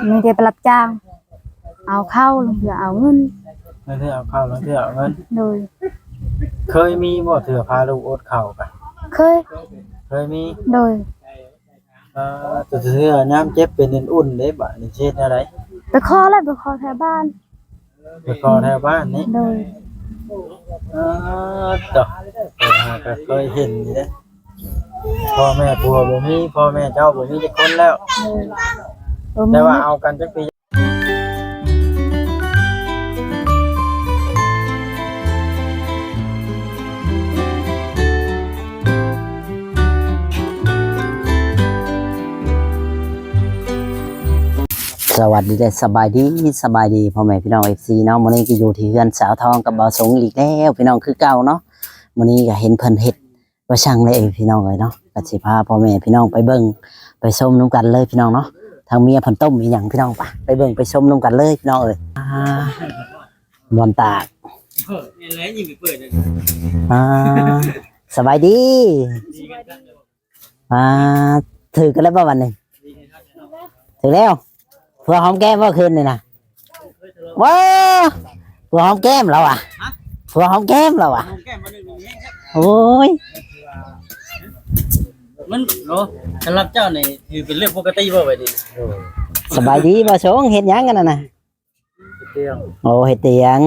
ມີແຕ່ໄປຮັບຈ້າງ ເອົາເຂົ້າ ລາງເທື່ອເອົາເງິນ ລາງເທື່ອເອົາເຂົ້າ ລາງເທື່ອເອົາເງິນ. ໂດຍ. ເຄີຍມີບໍ່ເທື່ອພາລູກອົດເຂົ້າກະ? ເຄີຍ ເຄີຍມີ. ໂດຍ. ອ່າ ແຕ່ເທື່ອຍາມເຈັບເປັນອຸ່ນໆເດ້ ບາດນີ້ຊິເຮັດແນວໃດ? ໄປຂໍແຫຼະ ໄປຂໍແຖວບ້ານ. ໄປຂໍແຖວບ້ານນີ້. ໂດຍ. ອ່າ ເຈົ້າ ຂ້ອຍຫາກະເຄີຍເຫັນຢູ່ເດ້ ພໍ່ແມ່ຜົວບໍ່ມີ ພໍ່ແມ່ເຈົ້າບໍ່ມີຈັກຄົນແລ້ວ. ໂດຍ. ບໍ່ມີ. ແຕ່ວ່າເອົາກັນຈັກປີ? ສະຫວັດດີ ແລະ ສະບາຍດີ ສະບາຍດີພໍ່ແມ່ພີ່ນ້ອງ ເອັຟຊີ ເນາະ. ມື້ນີ້ກໍຢູ່ທີ່ເຮືອນສາວທອງກັບບ່າວສົງອີກແລ້ວພີ່ນ້ອງ ຄືເກົ່າເນາະ. ມື້ນີ້ກໍເຫັນເພິ່ນເຮັດ ວ່າຊ່າງເລີຍພີ່ນ້ອງເອີຍເນາະ, ກໍຊິພາພໍ່ແມ່ພີ່ນ້ອງໄປເບິ່ງໄປຊົມນຳກັນເລີຍພີ່ນ້ອງເນາະ. ທາງເມຍເພິ່ນຕົ້ມອີ່ຫຍັງພີ່ນ້ອງ, ໄປ ໄປເບິ່ງໄປຊົມນຳກັນເລີຍພີ່ນ້ອງເອີຍ. ອ່າ ບ່ອນຕາກ. ອ່າ ສະບາຍດີ. ອ່າ ຖືກກັນແລ້ວບໍ່ບັດນີ້? ຖືກແລ້ວ. ຜົວຫອມແກ້ມບໍ່ຄືນນີ້ນະ? ວ້າ ຜົວຫອມແກ້ມລາວຫວາ? ຜົວຫອມແກ້ມລາວຫວາ? ໂອ້ຍ ມັນ ໂອ້ ສຳລັບເຈົ້ານີ້ຖືເປັນເລື່ອງປົກກະຕິບໍ່ບາດນີ້? ສະບາຍດີ ບ່າວສົງ ເຮັດຫຍັງອັນນັ້ນນະ? ເຮັດຕຽງ. ໂອ້ ເຮັດຕຽງ.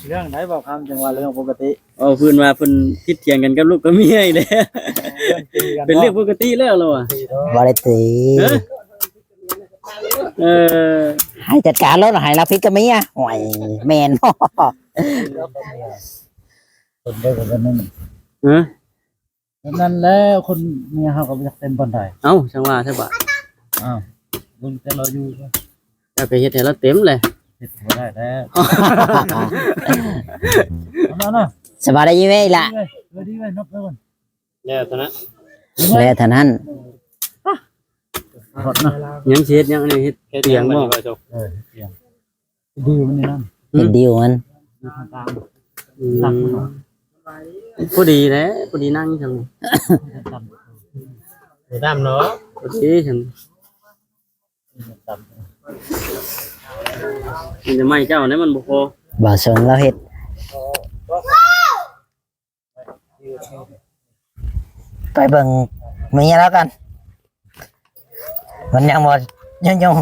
ເລື່ອງໃດ ບ່າວຄຳ ຈັ່ງວ່າເລື່ອງປົກກະຕິ? ເວົ້າພື້ນວ່າເພິ່ນຜິດຖຽງກັນກັບລູກກັບເມຍອີກແລ້ວ. ເລື່ອງຕີກັນ ເປັນເລື່ອງປົກກະຕິແລ້ວລາວຫວາ? ບໍ່ໄດ້ຕີ. ຮະ? ເອີ ໃຫ້ຈັດການໂລດ ໃຫ້ລາວຜິດກັບເມຍ. ໂອ້ຍ ແມ່ນບໍ່? ເພິ່ນໄດ້ກັນນັ້ນ. ຮະ? ແບບນັ້ນແຫຼະ ຄົນເມຍເຮົາກໍບໍ່ຢາກເຕັມປານໃດ. ເອົ້າ ຈັ່ງວ່າແທ້ບາດ. ອ້າວ ເບິ່ງແຕ່ລາວຢູ່ ເຈົ້າກໍເຮັດໃຫ້ລາວເຕັມແຫຼະ. ເຮັດບໍ່ໄດ້ແລ້ວ. ເອົານະ ສະບາຍດີໄວລະ. ເອີ ດີໄວ ນັບໄປກ່ອນ. ແລ້ວເທົ່ານັ້ນ ແລ້ວເທົ່ານັ້ນ. ຮອດນະ ຍັງຊິເຮັດຫຍັງ ອັນນີ້ເຮັດ ເຮັດຕຽງບໍ່? ເອີ ຕຽງ. ດິວມັນນີ້ນັ້ນ ເຮັດດິວມັນ. ອືມ ຕັກມັນ ພໍດີແຫຼະ ພໍດີນັ່ງຊັ້ນ. ບໍ່ດຳເນາະ ພໍດີຊັ້ນ. ມັນຈະໄໝ້ເຈົ້າແດ່ ມັນບໍ່ພໍ. ບ່າວສົງລາວເຮັດ. ໄປເບິ່ງເມຍລາວກັນ ມັນຍັງບໍ່ຍົງໆ.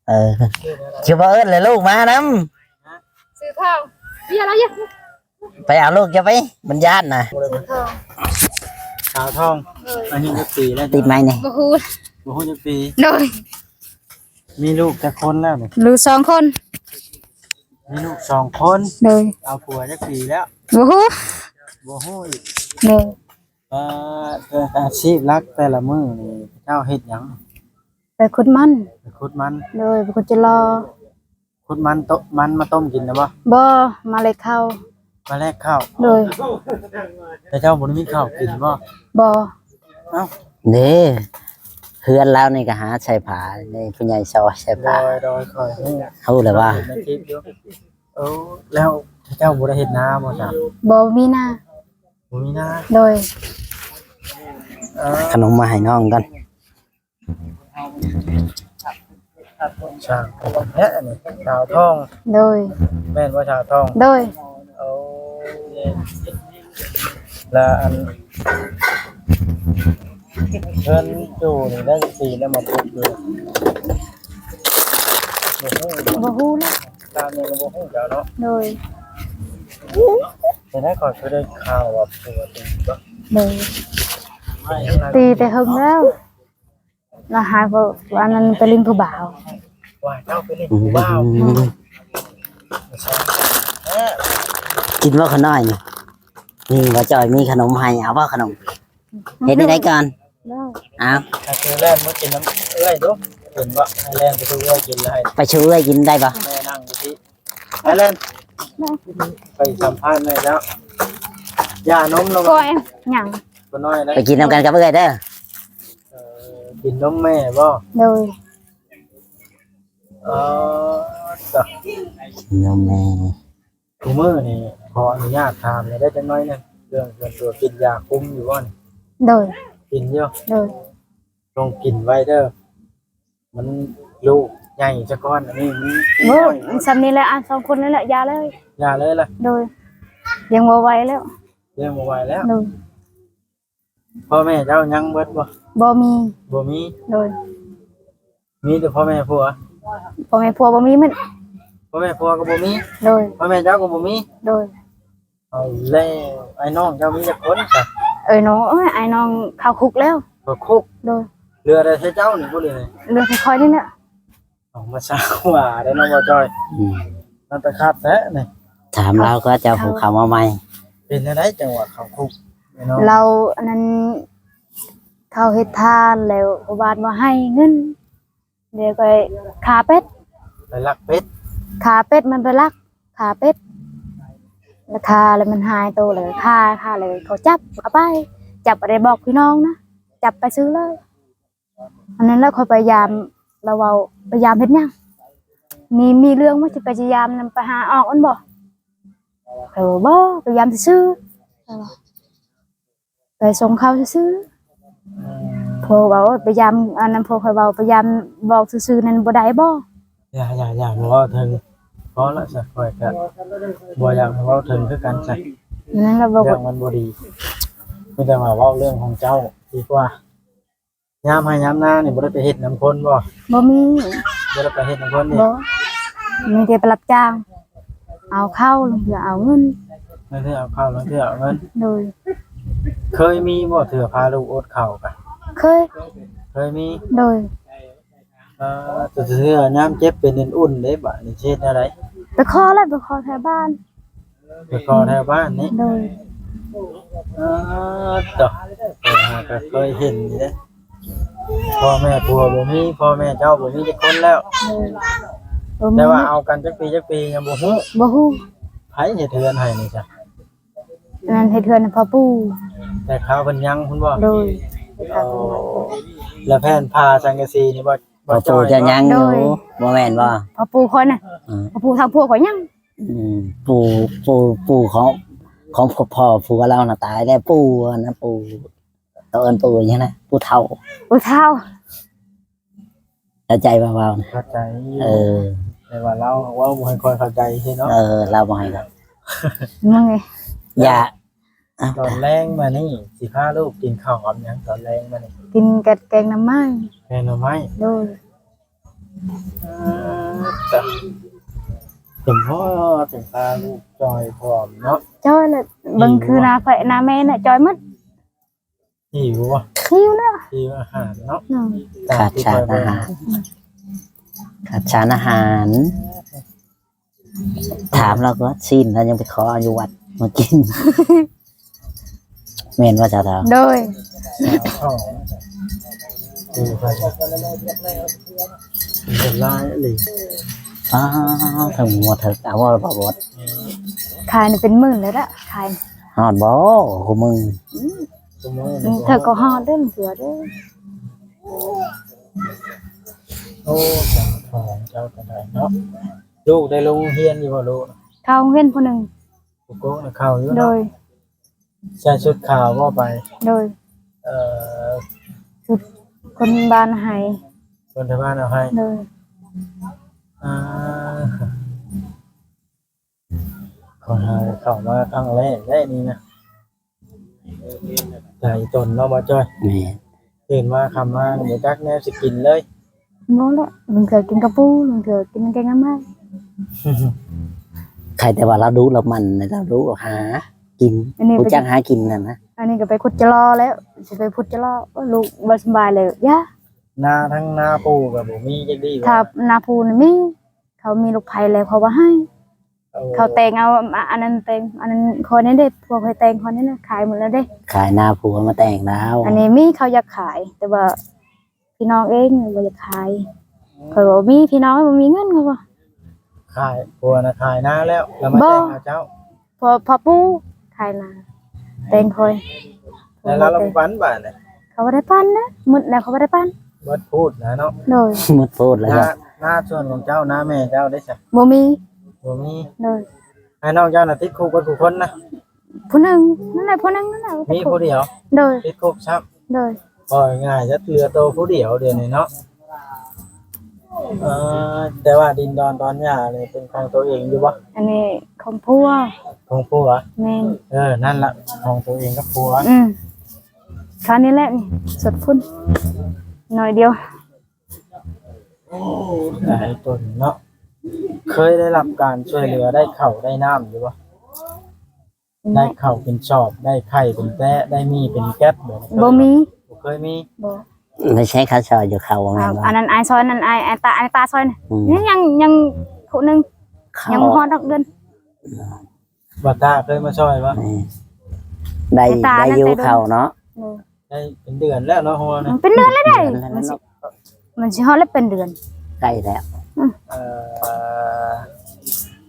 ເອີ ຄືບໍ່ເອີ້ນແລ້ວລູກມານຳ. ຊື້ທອງ ເບຍລາວຢາກ ໄປເອົາລູກເຈົ້າໄປ ມັນຢ້ານນະ. ຊື້ທອງ ສາວທອງ. ໂດຍ. ອາຍຸຈັກປີແລ້ວ? ຕິດໄມແດ່. ບໍ່ຮູ້ ບໍ່ຮູ້ຈັກປີ. ໂດຍ. ມີລູກຈັກຄົນແລ້ວນີ້? ລູກສອງຄົນ. ມີລູກສອງຄົນ. ໂດຍ. ເອົາຜົວຈັກປີແລ້ວ? ບໍ່ຮູ້ ບໍ່ຮູ້ອີກ. ໂດຍ. ອ່າ ແຕ່ອາຊີບຫຼັກແຕ່ລະມື້ນີ້ເຈົ້າເຮັດຫຍັງ? ໄປຂຸດມັນ. ໄປຂຸດມັນ. ໂດຍ. ໄປຂຸດຈິລໍ. ຂຸດມັນ ໂຕະມັນມາຕົ້ມກິນນະບໍ່? ບໍ່ ມາແລກເຂົ້າ. ມາແລກເຂົ້າ. ໂດຍ. ແຕ່ເຈົ້າບໍ່ໄດ້ມີເຂົ້າກິນບໍ່? ບໍ່. ເອົ້າ ເດ້ ເຮືອນລາວນີ້ກໍຫາໃສ່ຜ້າ ນີ້ຜູ້ໃຫຍ່ຊອຍໃສ່ຜ້າ. ໂດຍ ໂດຍ ຂ້ອຍຮູ້ ຮູ້ແລ້ວວ່າ ເຫັນໃນຄລິບຢູ່. ໂອ້ ແລ້ວເຈົ້າບໍ່ໄດ້ເຮັດນາບໍ່ຊະ? ບໍ່ມີນາ. ບໍ່ມີນາ. ໂດຍ. ເອີ ຂະໜົມມາໃຫ້ນ້ອງກ່ອນ. ຊ່າງແທ້ອັນນີ້ ສາວທອງ. ໂດຍ. ແມ່ນບໍ່ ສາວທອງ? ໂດຍ. ໂອ້ ລະອັນ ເພິ່ນຢູ່ນີ້ໄດ້ຈັກປີແລ້ວມາປຸກຢູ່? ບໍ່ຮູ້ ບໍ່ຮູ້ແລ້ວ ຕາມນີ້ກໍບໍ່ຮູ້ເຈົ້າເນາະ. ໂດຍ. ແຕ່ໄດ້ ຂ້ອຍຄືໄດ້ຂ່າວວ່າຜົວຕີບໍ່? ໂດຍ. ຕີແຕ່ເຫິງແລ້ວ. ລະຫາ ອັນນັ້ນໄປຫຼິ້ນຜູ້ບ່າວ. ວ່າເຈົ້າໄປຫຼິ້ນຜູ້ບ່າວ. ອືມ ກິນບໍ່ຂະນ້ອຍນີ້? ນີ້ບໍ່ຈ່ອຍມີຂະໜົມໃຫ້ ເອົາບໍ່ຂະໜົມ? ເຮັດແນວໃດກ່ອນ? ເອົາ ໃຫ້ເພິ່ນແລ່ນມາກິນນຳເອື້ອຍດູ ກິນບໍ່? ໃຫ້ແລ່ນໄປສູ່ເອື້ອຍກິນເລີຍ. ໄປສູ່ເອື້ອຍກິນໄດ້ບໍ່? ແມ່ນັ່ງຢູ່ທີ່. ໄປແລ່ນ ໄປສຳພາດແມ່ແລ້ວ. ຢ່ານົມລົງ ກ້ອຍຫຍັງ ບໍ່ນ້ອຍນະ. ໄປກິນນຳກັນກັບເອື້ອຍເດີ. ເອີ ກິນນົມແມ່ບໍ່? ໂດຍ. ອໍ ນມແມ່. ຄູ່ມື້ນີ້ຂໍອະນຸຍາດຖາມແດ່ເດີ ຈັກໜ້ອຍໜຶ່ງ ເລື່ອງສ່ວນຕົວ ກິນຢາຄຸມຢູ່ບໍ່ນີ້? ໂດຍ. ກິນຢູ່? ໂດຍ. ຕ້ອງກິນໄວ້ເດີ ມັນ ລູກໃຫຍ່ຊະກ່ອນ ອັນນີ້ມັນ ໂອ້ ສ່ຳນີ້ແຫຼະ ອ່າ ສອງຄົນນີ້ແຫຼະ ຢ່າເລີຍ ຢ່າເລີຍລະ ໂດຍ ລ້ຽງບໍ່ໄຫວແລ້ວ ລ້ຽງບໍ່ໄຫວແລ້ວ ໂດຍ ພໍ່ແມ່ເຈົ້າຍັງເບິດບໍ່? ບໍ່ມີ ບໍ່ມີ ໂດຍ ມີແຕ່ພໍ່ແມ່ຜົວ ພໍ່ແມ່ຜົວບໍ່ມີໝົດ ພໍ່ແມ່ຜົວກໍບໍ່ມີ ໂດຍ ພໍ່ແມ່ເຈົ້າກໍບໍ່ມີ ໂດຍ ເອົາແລ້ວ ອ້າຍນ້ອງເຈົ້າມີຈັກຄົນຊະ? ເອີຍນ້ອງ ເອີຍ ອ້າຍນ້ອງເຂົ້າຄຸກແລ້ວ ເຂົ້າຄຸກ ໂດຍ ເຫຼືອແຕ່ເຈົ້ານີ້ບໍ່ເຫຼືອ ເຫຼືອແຕ່ຂ້ອຍນີ້ແຫຼະ ເອົາມາຊາກວ່າໄດ້ເນາະ ບໍ່ຈ້ອຍ ອືມ ມັນຕະຂັດແທ້ນີ້ ຖາມລາວກໍເຈົ້າຜູ້ເຂົ້າມາໃໝ່ ເປັນຈັ່ງໃດຈັ່ງວ່າເຂົ້າຄຸກເນາະ ລາວອັນນັ້ນ ເຂົາເຮັດທານແລ້ວ ພໍ່ບ້ານບໍ່ໃຫ້ເງິນ ແລ້ວກໍຂ້າເປັດ ໄປລັກເປັດ ຂ້າເປັດ ມັນໄປລັກຂ້າເປັດ ແລ້ວຂ້າແລ້ວມັນຫາຍໂຕ ແລ້ວຂ້າ ຂ້າແລ້ວເຂົາຈັບເອົາໄປ ຈັບບໍ່ໄດ້ບອກພີ່ນ້ອງນະ ຈັບໄປຊື່ເລີຍ ອັນນັ້ນແຫຼະຂ້ອຍໄປຢາມ ລາວເວົ້າ ໄປຢາມເຮັດຫຍັງ ມີ ມີເລື່ອງບໍ່ ຊິໄປຢາມນຳ ໄປຫາອອກມັນບໍ່ ເອີ ບໍ່ ໄປຢາມຊື່ໆ ລາວວ່າ ໄປສົ່ງເຂົ້າຊື່ໆ ອືມ ພວກເວົ້າໄປຢາມ ອັນນັ້ນພວກຂ້ອຍເວົ້າໄປຢາມບອກຊື່ໆນັ້ນບໍ່ໄດ້ບໍ່? ຢ່າ ຢ່າ ຢ່າ ບໍ່ເວົ້າເຖິງ ພໍລະຊະ ຂ້ອຍກະບໍ່ຢາກໃຫ້ເວົ້າເຖິງຄືກັນຊະ ນັ້ນລະບໍ່ ເລື່ອງມັນບໍ່ດີ ມີແຕ່ວ່າເວົ້າເລື່ອງຂອງເຈົ້າດີກວ່າ ຍາມໄຮ່ຍາມນານີ້ບໍ່ໄດ້ໄປເຮັດນຳຄົນບໍ່? ບໍ່ມີ ບໍ່ໄດ້ໄປເຮັດນຳຄົນນີ້ ບໍ່ ມີແຕ່ໄປຮັບຈ້າງ ເອົາເຂົ້າ ລາງເທື່ອເອົາເງິນ ລາງເທື່ອເອົາເຂົ້າ ລາງເທື່ອເອົາເງິນ ໂດຍ ເຄີຍມີບໍ່ເທື່ອພາລູກອົດເຂົ້າກະ? ເຄີຍ ເຄີຍມີ ໂດຍ ເອີ ແຕ່ເທື່ອຍາມເຈັບເປັນອຸ່ນໆເດ້ ບາດນີ້ຊິເຮັດແນວໃດ? ໄປຂໍແຫຼະ ໄປຂໍແຖວບ້ານ ໄປຂໍແຖວບ້ານນີ້ ໂດຍ ເອີ ເຈົ້າ ຂ້ອຍຫາກໍເຄີຍເຫັນຢູ່ເດ້ ພໍ່ແມ່ຜົວບໍ່ມີ ພໍ່ແມ່ເຈົ້າບໍ່ມີຈັກຄົນແລ້ວ ໂດຍ ບໍ່ມີ ແຕ່ວ່າເອົາກັນຈັກປີຈັກປີຍັງບໍ່ຮູ້ ບໍ່ຮູ້ ໃຜເຮັດເຮືອນໃຫ້ນີ້ຊະ? ອັນນັ້ນເຮັດເຮືອນໃຫ້ພໍ່ປູ່ ແຕ່ຄາວເພິ່ນຍັງພຸ້ນບໍ່? ໂດຍ ແລ້ວແຜ່ນຜ້າສັງກະສີນີ້ບໍ່? ພໍ່ປູ່ເຈົ້າຍັງຢູ່ ໂດຍ ບໍ່ແມ່ນບໍ່? ພໍ່ປູ່ຂ້ອຍນະ ອືມ ພໍ່ປູ່ທາງຜົວຂ້ອຍຍັງ ອືມ ປູ່ ປູ່ ປູ່ຂອງ ຂອງພໍ່ ພໍ່ຜົວລາວນະຕາຍແລ້ວ ປູ່ນະ ປູ່ ເຂົາເອີ້ນປູ່ຫຍັງນະ ປູ່ເຖົ້າ ປູ່ເຖົ້າ ເຂົ້າໃຈບໍ່ເວົ້ານະ? ເຂົ້າໃຈຢູ່ ເອີ ແຕ່ວ່າລາວເວົ້າບໍ່ໃຫ້ຂ້ອຍເຂົ້າໃຈຊີ້ເນາະ ເອີ ລາວບໍ່ໃຫ້ເຂົ້າ ມຶງເອີຍ ຢ່າ ອ່ະ ຕອນແລງມານີ້ຊິພາລູກກິນເຂົ້າກັບຫຍັງ? ຕອນແລງມານີ້ ກິນກັບແກງໜໍ່ໄມ້ ແກງໜໍ່ໄມ້ ໂດຍ ອ່າ ເປັນພໍ່ຈັ່ງພາລູກຈ່ອຍຜອມເນາະ ຈ່ອຍແຫຼະ ເບິ່ງຄືໜ້າຂ້ອຍໜ້າແມ່ນະຈ່ອຍໝົດ ຫິວບໍ່? ຫິວແລ້ວ ຫິວອາຫານເນາະ ອືມ ຂາດສານອາຫານ ຂາດສານອາຫານ. ຖາມລາວກໍຊີ້ນລາວຍັງໄປຂໍຢູ່ວັດມາກິນ ແມ່ນບໍ່ສາວເຖົ້າ? ໂດຍ ສາວເຖົ້າ ເປັນຫຼາຍອີ່ຫຼີ ອ້າ ເຖິງໝົດເຖິງເອົາບໍ່ບໍ່ໝົດ ຂາຍນີ້ເປັນໝື່ນແລ້ວລະ ຂາຍ ຮອດບໍ່? ຄູ່ມື້ ອືມ ເຖິງກໍຮອດເດີ ເທື່ອເດີ ໂອ້ ສາວເຖົ້າເຈົ້າກໍໄດ້ເນາະ. ລູກໄດ້ລົງໂຮງຮຽນຢູ່ບໍ່ລູກ? ເຂົ້າໂຮງຮຽນຜູ້ໜຶ່ງ ຜູ້ກົກນະເຂົ້າຢູ່ເນາະ ໂດຍ ໃສ່ຊຸດຂາວບໍ່ໄປ? ໂດຍ ເອີ ຊຸດຄົນບ້ານໃຫ້ ຄົນແຖວບ້ານເອົາໃຫ້ ໂດຍ ອ່າ ຂໍຫາເຂົ້າມາຄັ້ງແລກໄດ້ນີ້ນະ. ໃຈຕົນເນາະ ບໍ່ຈ້ອຍ ແມ່ນ ຕື່ນມາຄ່ຳມາບໍ່ຈັກແນວຊິກິນເລີຍ ບໍ່ລະ ບາງເທື່ອກິນກະປູ ບາງເທື່ອກິນແກງໜໍ່ໄມ້ ໃຄແຕ່ວ່າລາວດຸລາວໝັ່ນ ລາວດຸຫາກິນ ອັນນີ້ ຮູ້ຈັກຫາກິນຫັ້ນນະ ອັນນີ້ກໍໄປຂຸດຈະລໍແລ້ວ ຊິໄປຂຸດຈະລໍ ໂອ້ຍ ລູກບໍ່ສະບາຍແລ້ວ ຢ່າ ນາທັງນາປູກໍບໍ່ມີຈັກດີ ຖ້ານາປູນີ້ມີ ເຂົາມີລູກໃພ້ແລ້ວເຂົາບໍ່ໃຫ້ ເຂົາແຕ່ງເອົາ ອັນນັ້ນແຕ່ງ ອັນນັ້ນຂ້ອຍນີ້ເດ້ ພວກຂ້ອຍແຕ່ງຂ້ອຍນີ້ນະ ຂາຍໝົດແລ້ວເດ້ ຂາຍນາຜົວມາແຕ່ງລາວ ອັນນີ້ມີເຂົາຢາກຂາຍ ແຕ່ວ່າພີ່ນ້ອງເອງບໍ່ຢາກຂາຍ ຂ້ອຍວ່າບໍ່ມີພີ່ນ້ອງ ບໍ່ມີເງິນ ເຂົາວ່າ ຂາຍ ຜົວນະຂາຍນາແລ້ວ ແລ້ວມາແຕ່ງເອົາເຈົ້າ ພໍ່ ພໍ່ປູ່ຂາຍນາ ແຕ່ງຂ້ອຍ ແລ້ວລາວບໍ່ປັນບາດນີ້ ເຂົາບໍ່ໄດ້ປັນເດ້ ໝົດແລ້ວເຂົາບໍ່ໄດ້ປັນ ໝົດໂພດນະເນາະ ໂດຍ ໝົດໂພດແລ້ວ ນາ ນາສ່ວນຂອງເຈົ້າ ນາແມ່ເຈົ້າເດ້ຊະ ບໍ່ມີ ບໍ່ມີ ໂດຍ ອ້າຍນ້ອງເຈົ້ານະຕິດຄຸກເບິດທຸກຄົນນະ ຜູ້ໜຶ່ງນັ້ນແຫຼະ ຜູ້ໜຶ່ງນັ້ນແຫຼະ ມີຜູ້ດຽວ ໂດຍ ຕິດຄຸກຊ້ຳ ໂດຍ ເວົ້າງ່າຍໆ ຈະເຫຼືອໂຕຜູ້ດຽວດຽວນີ້ເນາະ ເອີ ແຕ່ວ່າດິນດອນຕອນຫຍ້ານີ້ເປັນຂອງໂຕເອງຢູ່ບໍ່? ອັນນີ້ຂອງຜົວ. ຂອງຜົວ? ແມ່ນ. ເອີ ນັ້ນລະ ຂອງໂຕເອງກັບຜົວ. ອືມ ຄາວນີ້ແຫຼະນີ້ ສົດພຸ້ນ ໜ້ອຍດຽວ. ຫຼາຍຕົນເນາະ. ເຄີຍໄດ້ຮັບການຊ່ວຍເຫຼືອ ໄດ້ເຂົ້າໄດ້ນ້ຳຢູ່ບໍ່? ໄດ້ເຂົ້າເປັນຊອບ ໄດ້ໄຂ່ເປັນແຕະ ໄດ້ໝີ່ເປັນແກັບ ແບບນັ້ນ ບໍ່ມີ. ບໍ່ເຄີຍມີ. ບໍ່. ໄດ້ໃຊ້ເຂົ້າຊອຍຢູ່ເຂົ້າບໍ່ແມ່ນບໍ່? ອັນນັ້ນອ້າຍຊອຍ ນັ້ນອ້າຍ ອ້າຍຕາ ອ້າຍຕາຊອຍນະ. ອືມ ຍັງ ຍັງຜູ້ໜຶ່ງ ຍັງບໍ່ຮອດດອກເດືອນ. ບໍ່ຕາເຄີຍມາຊ່ອຍບໍ່? ແມ່ນ. ໄດ້ ໄດ້ຢູ່ເຂົ້າເນາະ. ໂດຍ. ໄດ້ເປັນເດືອນແລ້ວເນາະ ເຮົາວ່ານະ. ມັນເປັນເດືອນແລ້ວເດ້. ເດືອນແລ້ວເນາະ. ມັນຊິ ມັນຊິຮອດແລ້ວ ເປັນເດືອນ. ໃກ້ແລ້ວ. ອືມ ເອີ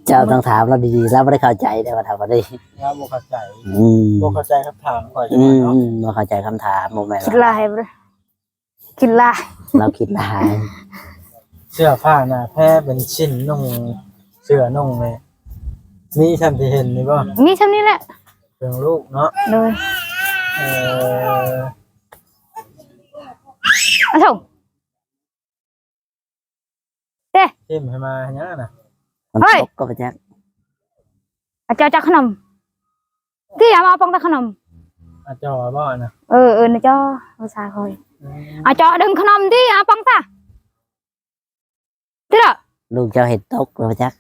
ເຈົ້າຕ້ອງຖາມລາວດີໆ ລາວບໍ່ໄດ້ເຂົ້າໃຈເດ້ວ່າຖາມວ່າໄດ້. ລາວບໍ່ເຂົ້າໃຈ. ອືມ ບໍ່ເຂົ້າໃຈຄຳຖາມຂ້ອຍ. ອືມ ເນາະ ອືມ ບໍ່ເຂົ້າໃຈຄຳຖາມ. ບໍ່ແມ່ນ ຄິດຫຼາຍບໍ່? ຄິດຫຼາຍ. ລາວຄິດຫຼາຍ. ເສື້ອຜ້າໜ້າແພເປັນຊິ້ນນຸ່ງ ເສື້ອນຸ່ງນີ້ ມີຊ່ຳທີ່ເຫັນນີ້ບໍ່? ມີຊ່ຳນີ້ແຫຼະ. ເຄື່ອງລູກເນາະ. ໂດຍ. ເອີ ອາໂທ້ ເດ້ ຖິ້ມໃຫ້ໝາຫຍັງນະ? ມັນ ເຮີ້ຍ ຕົກກໍໄປຈັກ. ອາເຈົ້າຈັກຂະໜົມ ທີ່ເອົາມາປອງຕາຂະໜົມ. ອາຈໍບໍ່ນະ? ເອີ ເອີ ນະຈໍ ພາສາຂ້ອຍ. ອືມ ອາຈໍດຶງຂະໜົມທີ່ເອົາປອງຕາ. ຕິລະ ລູກເຈົ້າເຮັດຕົກແລ້ວຈັກ.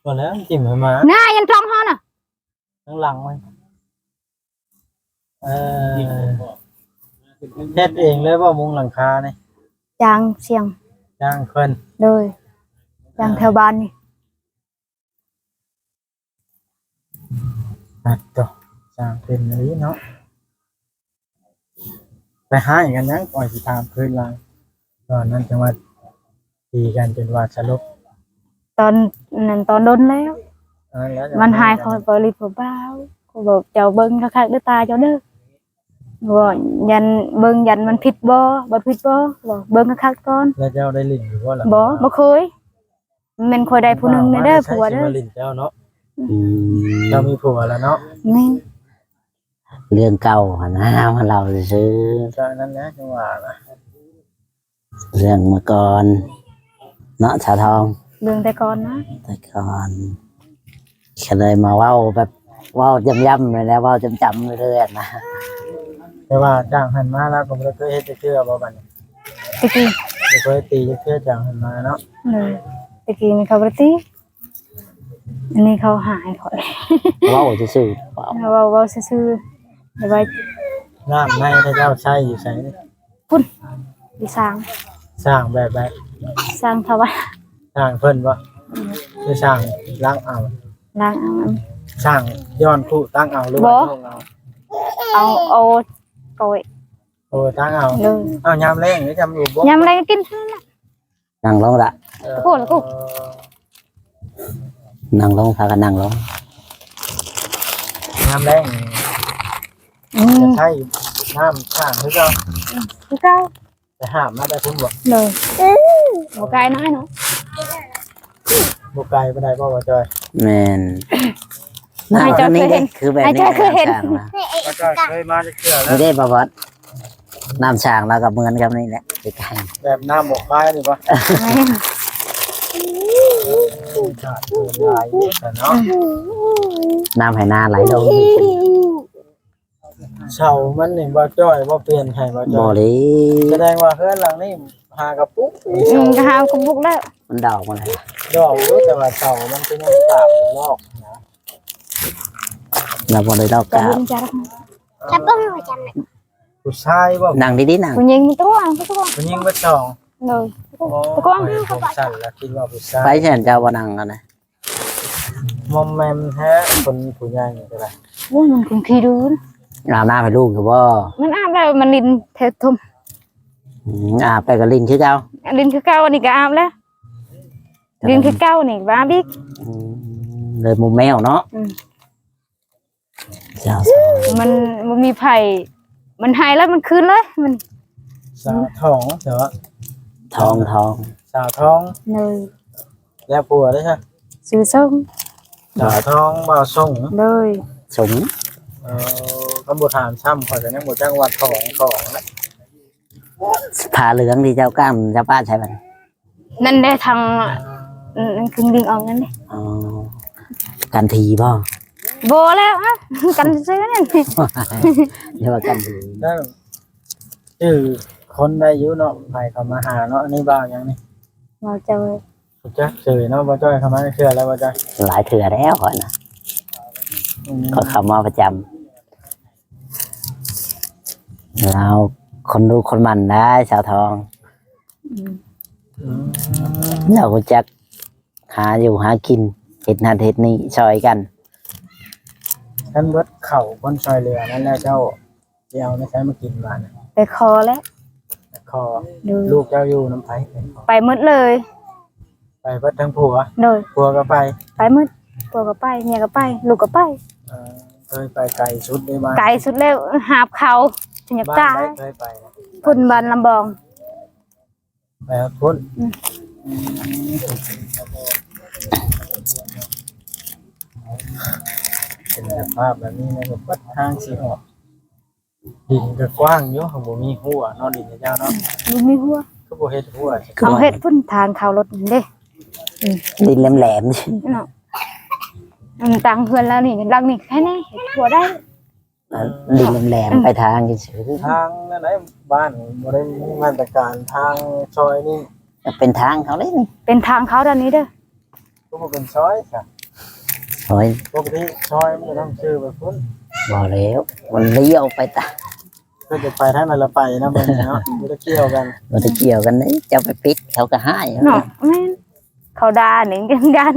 ບໍ່ແລ້ວ ມັນຖິ້ມໃຫ້ໝາ. ນາ ຍັງຕອງເຮົານະ ທາງຫຼັງມັນ. ເອີ ເຮັດເອງເລີຍບໍ່ ມຸງຫຼັງຄານີ້? ຈ້າງຊ່າງ. ຈ້າງເພິ່ນ. ໂດຍ. ຈ້າງແຖວບ້ານນີ້. ອັດໂຕ ສ້າງເປັນອີ່ຫຼີເນາະ. ໄປຮ້າຍກັນຫຍັງ ຂ້ອຍຊິຖາມຄືນຫຼັງ. ຕອນນັ້ນຈັ່ງວ່າຕີກັນຈົນວ່າສະຫຼົບ. ຕອນນັ້ນ ຕອນດົນແລ້ວ. ເອີ ແລ້ວມັນຮ້າຍຂ້ອຍບໍ່ລິດຜູ້ບ່າວ. ຂ້ອຍບອກ ເຈົ້າເບິ່ງຄັກໆເດີຕາເຈົ້າເດີ. ບໍ່ ຢ້ານເບິ່ງ ຢ້ານມັນຜິດບໍ່ ບໍ່ຜິດບໍ່. ບອກ ເບິ່ງຄັກໆກ່ອນ. ແລ້ວເຈົ້າໄດ້ຫຼິ້ນຢູ່ບໍ່ລະ? ບໍ່ ບໍ່ເຄີຍ. ແມ່ນຂ້ອຍໄດ້ຜູ້ໜຶ່ງແດ່ເດີ ຜົວເດີ. ມາຫຼິ້ນເຈົ້າເນາະ. ອືມ ເຈົ້າມີຜົວແລ້ວເນາະ. ແມ່ນ. ເລື່ອງເກົ່າຫັ້ນນະ ມາເລົ່າຊື່ໆ. ກໍນັ້ນແຫຼະ ຈັ່ງວ່ານະ ເລື່ອງເມື່ອກ່ອນເນາະ ສາວທອງ. ເລື່ອງແຕ່ກ່ອນນະ ແຕ່ກ່ອນ. ກໍເລີຍມາເວົ້າແບບ ເວົ້າຢ້ຳໆນີ້ແຫຼະ ເວົ້າຈຳໆເລື້ອຍໆນະ. ແຕ່ວ່າຈາກຫັ້ນມາລາວກໍບໍ່ໄດ້ເຄີຍເຮັດຈັກເທື່ອບໍ່ບັດນີ້? ແຕ່ກີ້ບໍ່ເຄີຍຕີຈັກເທື່ອຈາກຫັ້ນມາເນາະ. ໂດຍ. ແຕ່ກີ້ນີ້ເຂົາບໍ່ໄດ້ຕີ. ອັນນີ້ເຂົາຫາໃຫ້ຂ້ອຍ. ເວົ້າຊື່ໆ ເວົ້າ ເວົ້າ ເວົ້າຊື່ໆ. ແຕ່ວ່ານ້ຳໃນເຂົາເຈົ້າໃຊ້ຢູ່ໃສ? ພຸ້ນ ຢູ່ສ້າງ. ສ້າງແບບໃດ? ສ້າງທະວາຍ. ສ້າງເພິ່ນບໍ່? ອືມ ຫຼືສ້າງລ້າງເອົາ? ລ້າງເອົາ. ສ້າງຍ້ອນຄູຕັ້ງເອົາ ຫຼືວ່າໂຍກເອົາ? ເອົາ ເອົາກ້ອຍ. ໂອ້ ຕັ້ງເອົາ. ໂດຍ. ເອົາຍາມແລງນີ້ຈຳຢູ່ບໍ່? ຍາມແລງກິນເທົ່ານັ້ນແຫຼະ. ນັ່ງລົງລະ. ເອີ ໂອ້ ລະກູ ນັ່ງລົງ ພາກັນນັ່ງລົງ. ຍາມແລງນີ້ ອືມ ຈະໃຊ້ນ້ຳສ້າງຄືເກົ່າ? ອືມ ຄືເກົ່າ. ໄປຫາບມາແຕ່ພຸ້ນບໍ່? ໂດຍ. ບໍ່ໄກນ້ອຍເນາະ. ບໍ່ໄກປານໃດບໍ່ ບ່າວຈ່ອຍ? ແມ່ນ. ນ້ຳນີ້ເດ້ ຄືແບບນີ້ ອ້າຍຈ່ອຍເຄີຍເຫັນ ນ້ຳສ້າງນະ. ບ່າວຈ່ອຍເຄີຍມາຈັກເທື່ອແລ້ວ? ນີ້ເດ້ ບ່າວບອດ. ນ້ຳສ້າງລາວກໍເໝືອນກັບນີ້ແຫຼະ ຄືກັນ. ແບບນ້ຳບໍ່ຄາຍນີ້ບໍ່? ແມ່ນ. ນ້ຳໄຫນາໄຫຼລົງ. ເສົາມັນນີ້ບໍ່ຈ່ອຍ ບໍ່ປ່ຽນໃຫ້ບໍ່ຈ່ອຍ? ບໍ່ເລີຍ. ສະແດງວ່າເຮືອນຫຼັງນີ້ຫາກະປຸກ. ອືມ ກະຫາກະປຸກແລ້ວ. ມັນດອກມັນ ດອກຢູ່ ແຕ່ວ່າເສົາມັນຄືຍັງຕາກລອກນະ. ລາວບໍ່ໄດ້ລອກກາ. ຜູ້ຊາຍບໍ່? ນັ່ງດີໆ ນັ່ງ. ຜູ້ຍິງຕົວະ ຜູ້ຍິງເບິດສອງ. ໂດຍ. ໂອ້ຍ ຜົມສັ້ນລະຄິດວ່າຜູ້ຊາຍ. ໄປແສນເຈົ້າບໍ່ນັ່ງຫັ້ນນະ. ມອມແມມແທ້ ຄົນຜູ້ໃຫຍ່ນີ້ກໍໄດ້. ໂອ້ຍ ມັນຄົນຂີ້ດື້. ອາບນ້ຳໃຫ້ລູກຢູ່ບໍ່? ມັນອາບແລ້ວ ມັນຫຼິ້ນແຖວຖົມ. ອືມ ອາບໄປກໍຫຼິ້ນຄືເກົ່າ. ຫຼິ້ນຄືເກົ່າ ອັນນີ້ກໍອາບແລ້ວ. ຫຼິ້ນຄືເກົ່ານີ້ ອາບອີກ. ອືມ ເລີຍໝູແມວເນາະ. ອືມ. ເຈົ້າ ມັນບໍ່ມີໃຜ ມັນໃຫ້ແລ້ວມັນຄືນເລີຍ ມັນ. ສາວທອງເນາະ. ທອງ ທອງ. ສາວທອງ. ໂດຍ. ແລ້ວຜົວເດ້ຊະ? ຊື່ສົງ. ສາວທອງ ບ່າວສົງ. ໂດຍ. ສົງ. ເອີ ຄຳບໍ່ຖາມຊ້ຳ ຂ້ອຍກໍຍັງບໍ່ຈັກວ່າທອງ ທອງນະ. ຜ້າເຫຼືອງທີ່ເຈົ້າກ້າງ ເຈົ້າປະໃສ່ບັດນີ້? ນັ້ນເດ້ ທາງ ອືມ ເຄິ່ງດິງອອກນັ້ນເດ້. ອໍ ກັນທີບໍ່? ບໍ່ແລ້ວ ອະ ກັນຊື່ນັ້ນ ເອີ້ນວ່າກັນທີ. ແລ້ວຈື່ຄົນໄດ້ຢູ່ເນາະ ໃຜເຂົ້າມາຫາເນາະ. ອັນນີ້ບ່າວຫຍັງນີ້? ບ່າວເຈົ້າ. ຮູ້ຈັກຊື່ເນາະ ບ່າວຈ້ອຍເຂົ້າມາຈັກເທື່ອແລ້ວ ບ່າວຈ້ອຍ? ຫຼາຍເທື່ອແລ້ວຂ້ອຍນະ. ອືມ ຂ້ອຍເຂົ້າມາປະຈຳ. ລາວຄົນດຸຄົນໝັ່ນໄດ໋ ສາວທອງ. ອືມ ອືມ ລາວຮູ້ຈັກຫາຢູ່ຫາກິນ ເຮັດນັ້ນເຮັດນີ້ຊ່ອຍກັນ. ຄັນເບິດເຂົ້າຄົນຊ່ອຍເຫຼືອນັ້ນແລ້ວ ເຈົ້າຊິເອົາໃນໃສມາກິນບາດນີ້? ໄປຂໍແຫຼະ. ຂໍ. ໂດຍ. ລູກເຈົ້າຢູ່ນຳໃຜ? ໄປໝົດເລີຍ. ໄປເບິດທັງຜົວ? ໂດຍ. ຜົວກໍໄປ? ໄປໝົດ. ຜົວກໍໄປ ເມຍກໍໄປ ລູກກໍໄປ. ເອີ ເຄີຍໄປໄກສຸດໃດບ້ານ? ໄກສຸດແລ້ວ ຫາບເຂົ້າ ສັນຍາກາ. ບ້ານໃດເຄີຍໄປ? ພຸ້ນ ບ້ານລຳບອງ. ໄປຮອດພຸ້ນ. ອືມ ອືມ ເປັນສະພາບແບບນີ້ນະ ເບິດທາງຊິອອກ. ດິນກໍກວ້າງຢູ່ ບໍ່ມີຮົ້ວເນາະ ດິນເຈົ້າເນາະ. ບໍ່ມີຮົ້ວ. ຄືບໍ່ເຮັດຮົ້ວ? ເຂົາເຮັດພຸ້ນ ທາງເຂົ້າລົດນີ້ເດ້. ອືມ ດິນແຫຼມໆເນາະ. ອັນຕັ້ງເຮືອນແລ້ວນີ້ ຫຼັງນີ້ແຄ່ນີ້ເຮັດຮົ້ວໄດ້. ເອີ ດິນແຫຼມໆ ອືມ ໄປທາງຊື່ໆ. ທາງນັ້ນໃດ ບ້ານບໍ່ໄດ້ມີມາດຕະການທາງຊ່ອຍນີ້. ເປັນທາງເຂົາເດ້ນີ້. ເປັນທາງເຂົາດ້ານນີ້ເດີ. ຄືບໍ່ເປັນຊອຍຊະ? ຊອຍ ປົກກະຕິຊອຍມັນກໍຕ້ອງຊື່ໄປພຸ້ນ. ບໍ່ແລ້ວ ມັນລ້ຽວໄປຕາ ເພິ່ນຈະໄປທາງໃດລະໄປນຳເພິ່ນເນາະ. ບໍ່ໄດ້ກ່ຽວກັນ ບໍ່ໄດ້ກ່ຽວກັນເດ້. ເຈົ້າໄປປິດເຂົາກໍຮ້າຍເນາະ. ແມ່ນ ເຂົາດ່ານີ້ຢ້ານ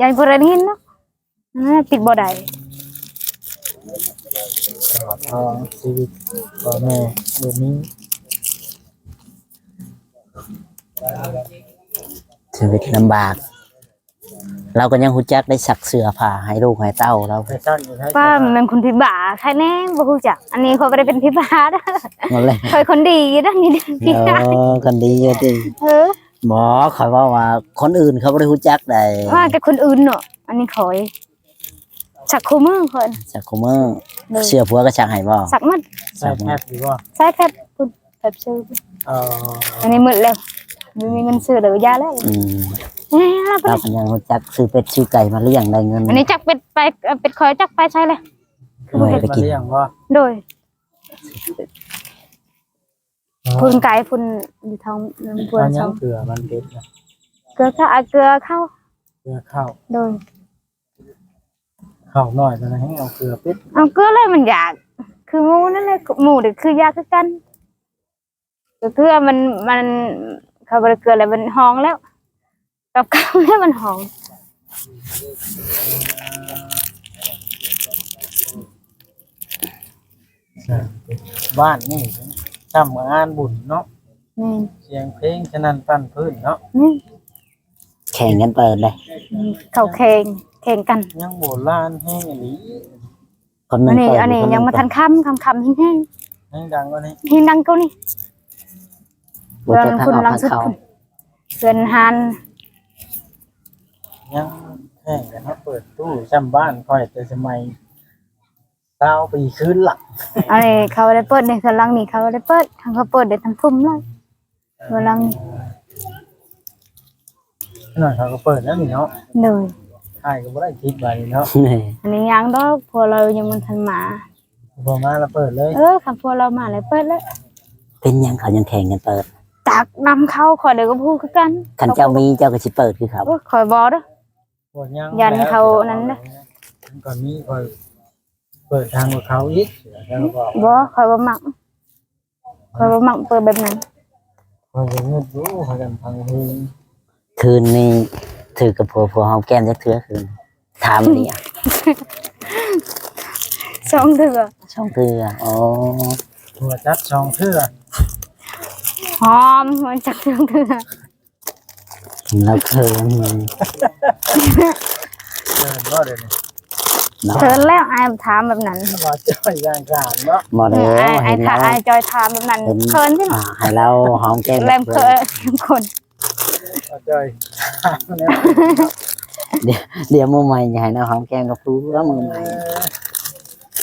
ຢ້ານບໍ່ໄດ້ຍິນເນາະ. ອາ ປິດບໍ່ໄດ້. ຕະຫຼອດທອງຊີວິດພໍ່ແມ່ບໍ່ມີ ຊີວິດລຳບາກ. ລາວກໍຍັງຮູ້ຈັກໄດ້ຊັກເສື້ອຜ້າໃຫ້ລູກໃຫ້ເຕົ້າລາວ. ປ້າ ມັນແມ່ນຄົນພິບາ ໃຄແນ່ບໍ່ຮູ້ຈັກ. ອັນນີ້ຂ້ອຍບໍ່ໄດ້ເປັນພິບາເດີ ນັ້ນແຫຼະ ຂ້ອຍຄົນດີຢູ່ເດີ. ອໍ ຄົນດີຢູ່ຕິ? ເອີ ບໍ່ ຂ້ອຍເວົ້າວ່າຄົນອື່ນເຂົາບໍ່ໄດ້ຮູ້ຈັກໃດ. ວ່າແຕ່ຄົນອື່ນເນາະ ອັນນີ້ຂ້ອຍ ຊັກຄູ່ມື້ຂ້ອຍ ຊັກຄູ່ມື້. ໂດຍ. ເສື້ອຜົວກໍຊັກໃຫ້ບໍ່? ຊັກໝົດ. ໃສ່ແຟບຢູ່ບໍ່? ໃສ່ແຟບພຸ້ນ ແຟບຊື້. ອໍ ອັນນີ້ໝົດແລ້ວ ບໍ່ມີເງິນຊື້ແລ້ວ ຢ່າແລ້ວ. ອືມ ເອີ ລາວກໍຍັງຮູ້ຈັກຊື້ເປັດຊື້ໄກ່ມາລ້ຽງໄດ້ເງິນ. ອັນນີ້ຈັກເປັດໄປ ເປັດຂ້ອຍຈັກໄປໃສແລ້ວ ຄືບໍ່ເຮັດມາລ້ຽງບໍ່? ໂດຍ. ພຸ້ນໄກພຸ້ນ ຢູ່ທາງ ເອົາຫຍັງເກືອມັນເປັດນະ? ເກືອເຂົ້າ ເກືອເຂົ້າ. ເກືອເຂົ້າ. ໂດຍ. ເຂົ້າໜ້ອຍເທົ່ານັ້ນແຮງເອົາເກືອເປັດ. ເອົາເກືອແລ້ວມັນຢາກ ຄືໝູນັ້ນແຫຼະ ໝູນີ້ຄືຢາກຄືກັນ. ເກືອມັນ ມັນ ເຂົາບໍ່ໄດ້ເກືອແລ້ວມັນຮ້ອງແລ້ວ. ກັບກັບແລ້ວມັນຫອມ. ບ້ານນີ້ຊ່ຳງານບຸນເນາະ. ແມ່ນ. ສຽງເພງສະນັ້ນປັ້ນພື້ນເນາະ. ແມ່ນ. ແຂ່ງກັນເປີດເດ້. ອືມ ເຂົາແຂ່ງ ແຂ່ງກັນ. ຍັງໂບລານແຮງອີ່ຫຼີ. ຄົນໜຶ່ງ ອັນນີ້ ເປີດ ອັນນີ້ຍັງບໍ່ທັນຄ່ຳ ຄ່ຳໆແຮງໆ ແຮງດັງກວ່ານີ້ ແຮງດັງກວ່ານີ້. ບໍ່ຈັກທາງອອກທາງເຂົ້າ ເຮືອນຮ້ານ ຍັງແຂ່ງກັນເນາະ. ເປີດຕູ້ຊ່ຳບ້ານຂ້ອຍແຕ່ສະໄໝຊາວປີຄືນຫຼັງ. ອັນນີ້ເຂົາໄດ້ເປີດໃນເຮືອນຫຼັງນີ້ ເຂົາໄດ້ເປີດ ທາງເຂົາເປີດໄດ້ທັງທຸ່ມເລີຍ. ບໍ່ລັງ ໜ້ອຍເຂົາກໍເປີດແລ້ວນີ້ເນາະ. ໂດຍ. ຖ່າຍກໍບໍ່ໄດ້ຄິດວ່ານີ້ເນາະ. ອັນນີ້ຍັງດອກ ຜົວລາວຍັງບໍ່ທັນມາ. ຜົວມາແລ້ວເປີດເລີຍ. ເອີ ຄັນຜົວລາວມາແລ້ວເປີດເລີຍ. ເປັນຫຍັງເຂົາຍັງແຂ່ງກັນເປີດ? ຈັກນຳເຂົາ ຂ້ອຍເລີຍກໍບໍ່ຮູ້ຄືກັນ. ຄັນເຈົ້າມີເຈົ້າກໍຊິເປີດຄືເຂົາ. ໂອ້ຍ ຂ້ອຍບໍ່ເດີ. ຢ້ານເຂົານັ້ນເດີ. ຄັນຂ້ອຍມີຂ້ອຍເປີດທາງກວ່າເຂົາອີກ. ບໍ່ ຂ້ອຍບໍ່ມັກ. ຂ້ອຍບໍ່ມັກເປີດແບບນັ້ນ. ຂ້ອຍກໍງຶດຢູ່ ພາກັນຟັງເພງ. ຄືນນີ້ຖືກກັບຜົວ ຜົວຫອມແກ້ມຈັກເທື່ອຄືນ? ຖາມນີ້. ສອງເທື່ອ. ສອງເທື່ອ. ອໍ ຜົວຈັກສອງເທື່ອ. ຫອມ ຫອມຈັກສອງເທື່ອ. ລາວເຂີນ ເຂີນບໍ່ເດນີ້? ເຂີນແລ້ວ ອ້າຍຖາມແບບນັ້ນ. ວ່າເຈົ້າຢ່າງການເນາະ. ບໍ່ໄດ້ ເອີ ໃຫ້ ໃຫ້ ອ້າຍຈ່ອຍຖາມແບບນັ້ນ ເຂີນຕິ. ອ່າ ໃຫ້ລາວຫອມແກ້ມແລ້ວເຂີນຄົນ. ເອົາຈ່ອຍຖາມແລ້ວ ດຽວ ດຽວມື້ໃໝ່ຈະໃຫ້ລາວຫອມແກ້ມກັບຜູ້ເພື່ອມື້ໃໝ່. ເອີ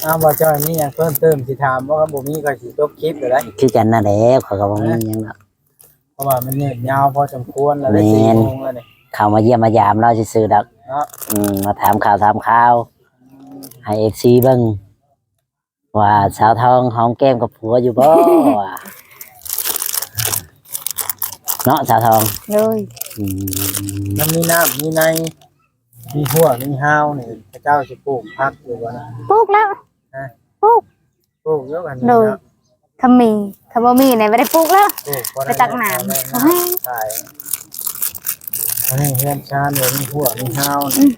ອ້າວ ບໍ່ຈ່ອຍມີຫຍັງເພີ່ມເຕີມຊິຖາມບໍ່? ຄັນບໍ່ມີຂ້ອຍຊິຈົບຄລິບແລ້ວໄດ໋. ຄືກັນນັ້ນແຫຼະ ຂ້ອຍກໍບໍ່ມີຫຍັງດອກ. ພາະວ່າມັນຍືດຍາວພໍສົມຄວນແລ້ວເດ້ ແມ່ນ ສີ່ໂມງແລ້ວນີ້ ເຂົ້າມາຢ້ຽມມາຢາມລາວຊື່ໆດອກ ເນາະ ອືມ ມາຖາມຂ່າວຖາມຄາວ ໃຫ້ເອັຟຊີເບິ່ງ ວ່າສາວທອງຫອມແກ້ມກັບຜົວຢູ່ບໍ່ ວ່າ ເນາະ ສາວທອງ? ໂດຍ ອືມ ມັນມີນ້ຳມີໃນ ມີຮົ້ວມີຮາວນີ້ ເຂົາເຈົ້າຊິປູກຜັກຢູ່ບໍ່ນະ? ປູກແລ້ວ ຮະ? ປູກ ປູກຢູ່ ອັນນີ້ ໂດຍ ເນາະ ຖ້າມີ ຖ້າບໍ່ມີນີ້ບໍ່ໄດ້ປູກແລ້ວ ປູກ ໄປຕັກນ້ຳ ເອົາແຮງ ຂາຍ ອັນນີ້ເຮືອນຊານ ມີຮົ້ວມີຮາວ ອືມ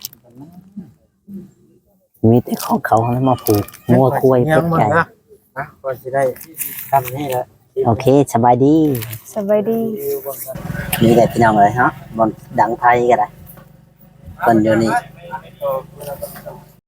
ມີແຕ່ຂອງເຂົາຫັ້ນແຫຼະມາຜູກ ງົວຄວາຍ ເປັດໄກ່ ນະ ກໍຊິໄດ້ຊ່ຳນີ້ແຫຼະ ໂອເຄ ສະບາຍດີ ສະບາຍດີ ນີ້ແຫຼະພີ່ນ້ອງເອີຍເນາະ ບ່ອນດັງໄຟກໍໄດ້ ເພິ່ນຢູ່ນີ້